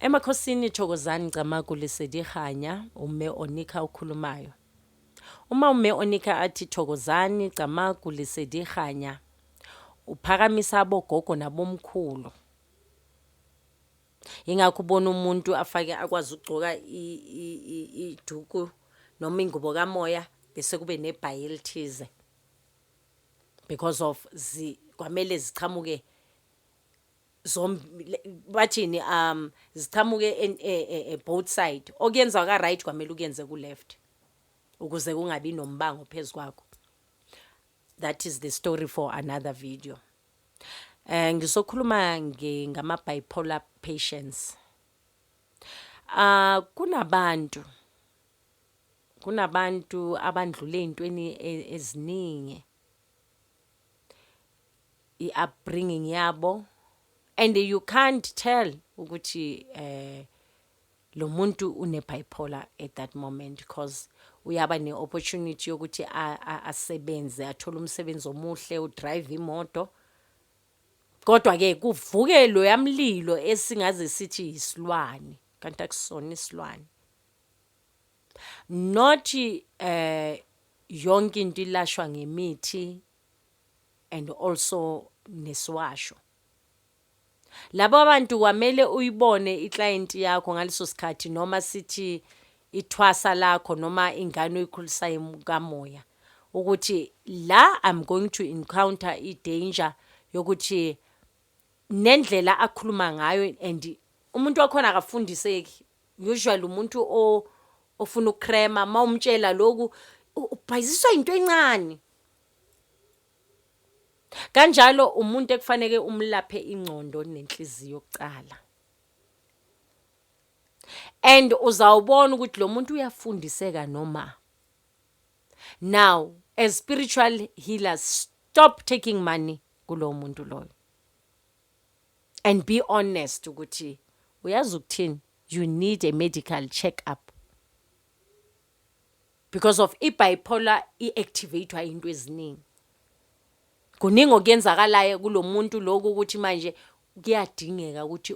Emakhosini, thokozani, camagu, lesedi, kganya. Umme Onika okhulumayo. Uma umme Onika athi thokozani, camagu, lesedi, kganya, uphakamisa abogogo nabomkhulu. Ingakho ubona umuntu afake, akwazi ukugcoka iduku noma ingubo kamoya, bese kube nebhayi elithize, because of zi kwamele zichamuke bathini, zichamuke both side. Okuyenza ka right kwamele ukuyenze ku left ukuze kungabi nombango phezukwakho. That is the story for another video. Ngizokhuluma ngama bipolar patients. Kunabantu abandlule ezintweni eziningi, i-upbringing yabo, and you can't tell ukuthi lo muntu une bipolar at that moment, because uyaba ne-opportunity yokuthi asebenze, athole umsebenzi omuhle, udrive imoto, kodwa ke kuvuke loya mlilo esingaze sithi isilwane, kanti akusona isilwane. Not yonke into ilashwa ngemithi and also nesiwasho. Labo abantu kwamele uyibone iclient yakho ngaleso sikhathi, noma sithi ithwasa lakho noma ingane oyikhulisayo kamoya, ukuthi la I'm going to encounter i-danger yokuthi nendlela akhuluma ngayo, and umuntu wakhona akafundiseki. Usually umuntu ofuna ukukrema, mawumtshela lokhu ubhayiziswa into encane kanjalo. Umuntu ekufanele umlaphe ingqondo nenhliziyo kucala, and uzawubona ukuthi lo muntu uyafundiseka noma. Now, as spiritual healers, stop taking money kulowo muntu loyo and be honest ukuthi uyazi ukuthini, you need a medical check up, because of i-bipolar i-activatewa into eziningi. Kuningi okuyenzakalayo kulo muntu lokhu ukuthi manje kuyadingeka ukuthi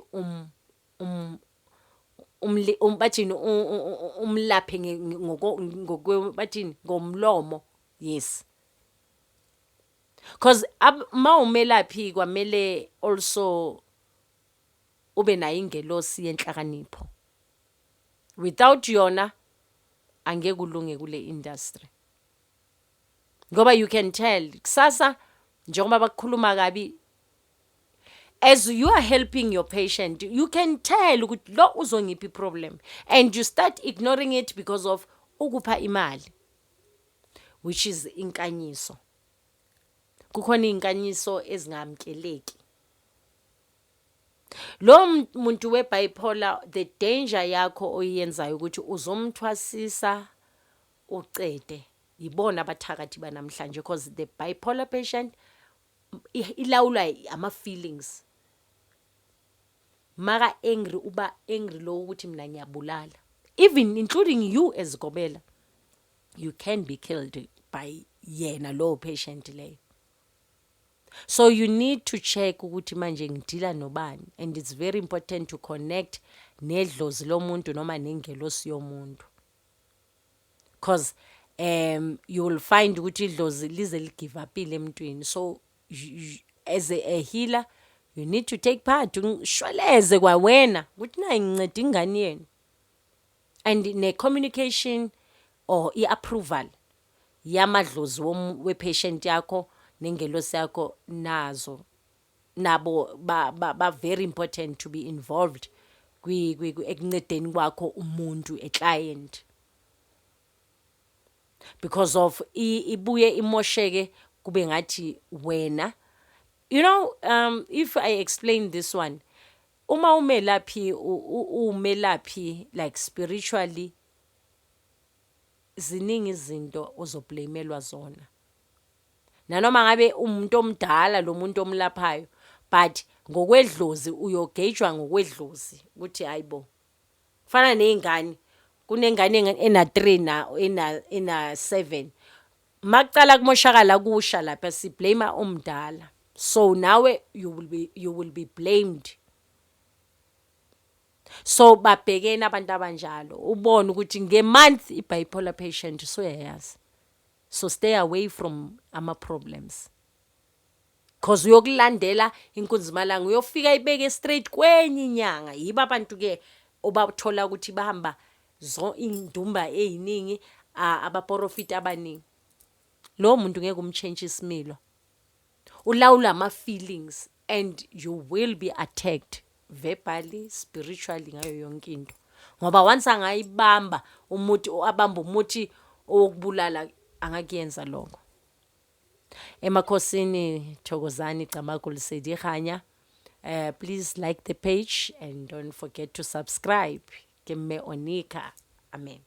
bathini, umlaphe ngokwe, bathini, ngomlomo. Yes, cause mawumelaphi kwamele also ube nayo ingelosi yenhlakanipho. Without yona angeke ulunge kule industry, ngoba you can tell kusasa njengoba bakukhuluma kabi. As you are helping your patient, you can tell ukuthi lo uzongipha iproblem, and you start ignoring it because of ukupha imali, which is inkanyiso. Kukhona iy'nkanyiso ezingamkeleki. Lo muntu we-bipolar, the danger yakho oyiyenzayo ukuthi uzomthwasisa ucede. Yibona abathakathi banamhlanje, because the bipolar patient ilawulwa ama-feelings. Maka angry, uba angry lo ukuthi mina ngiyabulala, even including you as gobela, you can be killed by yena lowo patient leyo. So you need to check ukuthi manje ngidila nobani, and it's very important to connect nedlozi lomuntu noma nengelosi yomuntu, cause you will find ukuthi idlozi lize ligive upile emntwini. So as a healer, you need to take part, ushweleze kwawena ukuthi nayi nginceda ingane yenu, and ne-communication or i-approval yamadlozi we-patient yakho nengelosi yakho nazo nabo ba very important to be involved ekuncedeni kwakho umuntu, a client, because of ibuye imosheke kube ngathi wena, if I explain this one, uma umelaphi, umelaphi like spiritually, ziningi izinto ozoblamelwa zona, nanoma ngabe umuntu omdala lo muntu omlaphayo, but ngokwedlozi uyogejwa ngokwedlozi ukuthi hayibo, kufana ney'ngane. Kunengane ena 3 na ena 7, makucala kumoshakala kusha lapha, siblame omdala. So nawe you will be blamed. So babhekene abantu abanjalo, ubone ukuthi nge-month i-bipolar patient soyayazi. So stay away from ama-problems, 'cause uyokulandela inkunzimalanga, uyofika ibeke straight kwenye inyanga. Yibo abantu-ke obathola ukuthi bahamba indumba ey'ningi, abaporofiti abaningi. Lowo muntu ngeke umtshentshe isimilo, ulawula ama-feelings, and you will be attacked verbally, spiritually, ngayo yonke into, ngoba once angayibamba umuthi, abamba umuthi owokubulala, angakuyenza lokho. Emakhosini, thokozani, Camagu, Lesedi, kganya. Please like the page and don't forget to subscribe. Ke Mme Onika. Amen.